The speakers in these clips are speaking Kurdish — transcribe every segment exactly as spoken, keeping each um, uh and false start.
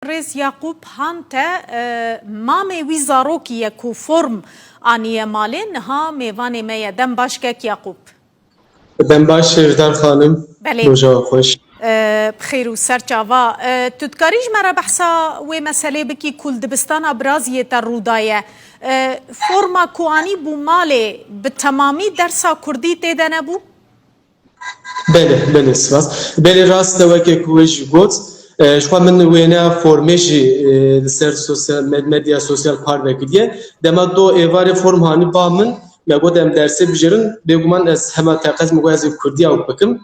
Rêz Yaqûb Hante, e, mamê wî zarokî ye ku form aniye malê, niha mêvanê me ye. Dem baş kek Yaqûb. Dem baş Hêvdar xanim. Belê. Roja xweş. E, bi xêr û ser çava. E, tu dikarî ji me re behsa wê meselê bikî ku li dibistana Biraziyê te rû daye? E, forma ku anî bû malê bi temamî dersa kurdî tê de nebû? Belê, belê, spas. Belê, rast e, weke ku we jî got. E, ji xwe min wêneya formê jî, e, li ser sosyal med-, medya sosyal parve kiriye. Dema do êvarê form hanî ba min, me got em dersê bijêrin. Bêguman ez hema teqez min got ez ê kurdiya wek bikim.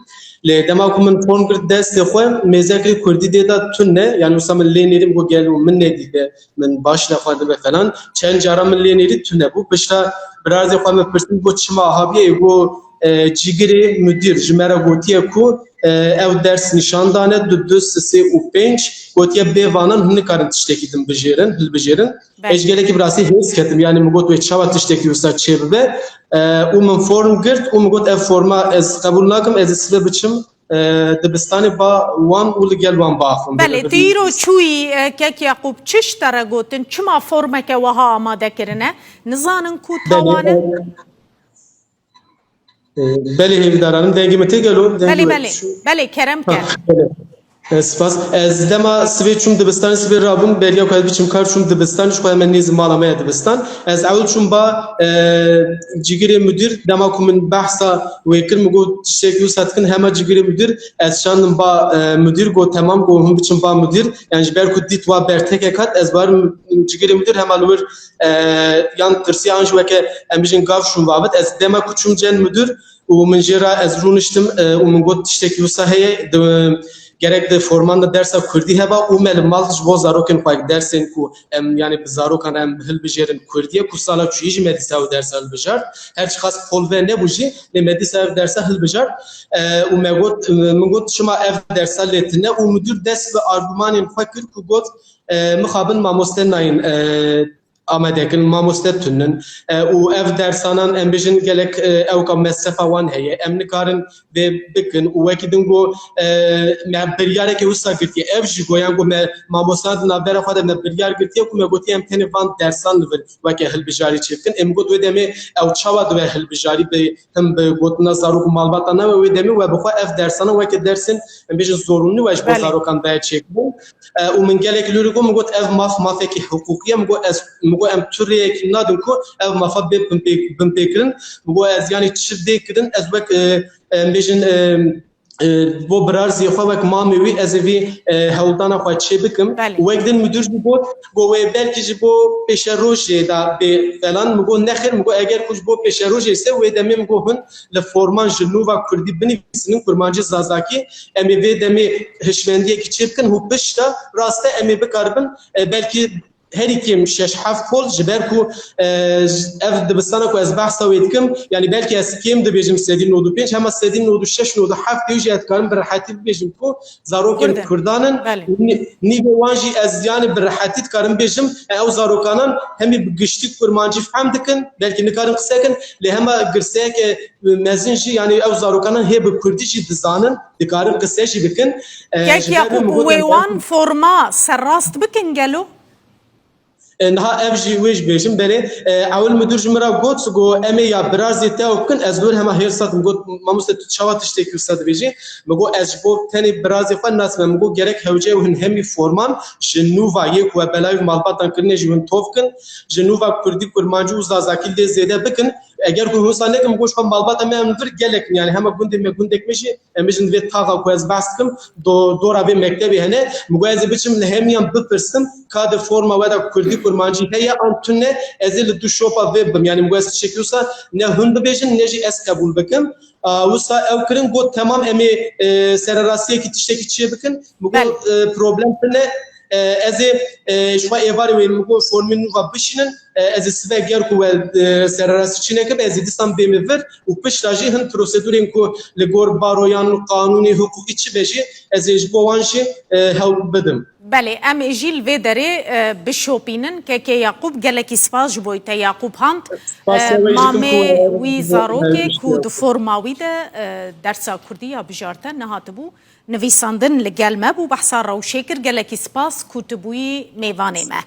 Lê dema ku min form girt destê xwe, mêzekê kurdî dê de tune. Yani wisa min lê nêrî, min got gelo min nedîte, min baş nexwendibe falan. Çend cara min lê nêrî tune bû. Pişta birazê xwe min pirsin, got çima ahabiye? Ê got, e, cîgirê mudir ji me re gotiye ku, e, ew ders nîşan dane, du, du, sê, sê û pênc, gotiye bê vanan hûn nikarin tiştekî din bijêrin, hilbijêrin. Belê. Ez gelekî bi rastî hêz ketim, yani min got wê çawa tiştekî wisa çêbibe, e, û min form girt û min got ev forma ez qebûl nakim, ez ê sibe biçim, e, dibistanê ba wan û li gel wan biaxivim. Belê, tu îro çûyî, e, kek Yaqûb, çi ji te re gotin, çima formeke wiha amade kirine? Nizanin ku tawane? E, belê hêvîdaran, dengê min tê gelo? Belê, belê. Belê, kerem ke. Belê. E, spas. Ez dema sibê çûm dibistanê, sibê rabûm, beriya ku ez biçim kar, çûm dibistanê, ji xwe hemen nêzî mala me ye dibistan. Ez ewil çûm ba, e, cîgirê mudir, dema ku min behsa wê kir, min got tiştekî wisa dikin, hema cîgirê mudir, ez şandim ba, e, mudir, got temam, got hûn biçin ba mudir. Yani ji ber ku dît wa bertekek hat, ez barim cîgirê mudir hema li wir, e, yan tirsiya an jî weke em bijin gav şûn vavit. Ez dema ku çûm cem mudir û min jê re ez rûniştim, e, û min got tiştekî wisa heye, di, gerek di forman de dersa kurdî heba û me li mal ji bo zarokên xwe dersên ku em, yani bi zarokan re em hilbijêrin kurdiyê, ku sala çûyî jî me dîsa ew dersa hilbijart. Her çiqas qol ve nebû jî, lê me dîsa ev dersa hilbijart. E, û me got, min got çima ev dersa lê tune û mudir dest bi argumanên xwe kir ku got, e, mixabin mamoste nayên, e, amade kirin, mamoste tunin. E, û ev dersanan em bijin gelek, e, ewka mesrefa wan heye. Em nikarin vê bikin û wekî din got, e, me biryarekê wisa girtiye. Ev jî got, yan got me mamosteyan di navbera xwe de me biryar girtiye ku me gotiye em tenê van dersan li vir weke hilbijarî çêbikin. Em got wê demê ew çawa dibe hilbijarî bi him bi gotina zarok û malbata nabe, wê demê we bi xwe ev dersana weke dersên, em bêjin, zorunlî we ji bo Belê. zarokan daye çêkirin. E, û min gelek lûrî got, min got ev maf mafekî hiqûqî ye, min got ez, min got em tu rêyekî nadin ku ev mafa bê binpê-, binpêkirin. Min got ez, yani çi dê kirin, ez wek, e, em bêjin, e, e, bo birarziyê xwe wek mamê wî ez ê vî, e, hewldana xwe çê bikim. Belê. Wek din mudir jî got, got wê belkî ji bo pêşerojê de bê falan. Min got nexêr, min got eger ku ji bo pêşerojê se wê demê min got hûn li forman ji nû ve kurdî binivîsinin, kurmancî, zazakî, em ê vê demê hişmendiyekî çê bikin û pişta rast e em ê bikaribin, e, belkî herî kêm şeş heft xol, ji ber ku, e, ev dibistana ku ez behsa wê dikim, yani belkî ez kêm dibêjim sedî nod û pênc, hema sedî nod û şeş, nod û heft yê jî ez dikarim bi rehetî bibêjim ku zarokên Kurd in. Kurdan in. Belê. Nî-, nîvê wan jî ez yani bi rehetî dikarim bêjim, e, ew zarokanan hemî bi giştî kurmancî fehm dikin, belkî nikarin qise kin, lê hema girseyeke mezin jî yani ew zarokanan hê bi kurdî jî dizanin, dikarin qise jî bikin. E, Kek ji ber Yaqûb, min got wê em wan forma serrast bikin gelo? E, niha ev jî wê jî bêjim, belê, e, ewil mudir ji min re got, got, em ê ya birazê te ew bikin, ez li wir hema hêrs hatim, got, mamoste, tu çawa tiştekî wisa dibêjî? Min got, ez ji bo tenê birazê xwe nasim, min got, gerek hewce ew hin hemî forman ji nû va yê ku we belayî malbatan kirine jî hin tov kin, ji nû va kurdî, kurmancî û zazakî lê zêde bikin. Eger ku wisa nekin, min got, ji xwe malbata me em li vir gelek in, yani hema gundê me, gundek me jî, em bijin vê taxa ku ez behs dikim, do-, dora vê mektebê hene. Min got, ez ê biçim li hemiyan bipirsim, ka di forma we de kurdî, kurmancî heye an tune, ez ê li du şopa vê bibim. Yani min got, ez tiştekî wisa ne hûn bibêjin, ne jî ez qebûl bikim. A, wisa ew kirin, got, temam, em ê, e, sererastiyekî tiştekî çê bikin. Min got, Belê. e, problem tune, e, ez ê, e, ji xwe êvarê wê, min got, formê nû ve bişînin. E, ez ê sibe ger ku we, e, sererastî çêneke be, ez ê dîsan bême vir û pişta jî hin prosedûrên ku li gor baroyan, qanûnê, hiqûqî çi be jî, ez ê ji bo wan jî, e, hewl bidim. Belê, em ê jî li vê derê, e, bişopînin. Kekê Yaqûb, gelekî spas ji bo te, Yaqûb Hand. Spasiya E, we jî dikim ku mamê we wî zarokê ku di forma wî de, e, dersa kurdî ya bijarte nehatibû nivîsandin, li gel me bû, behsa rewşê kir. Gelekî spas ku tu bûyî mêvanê me.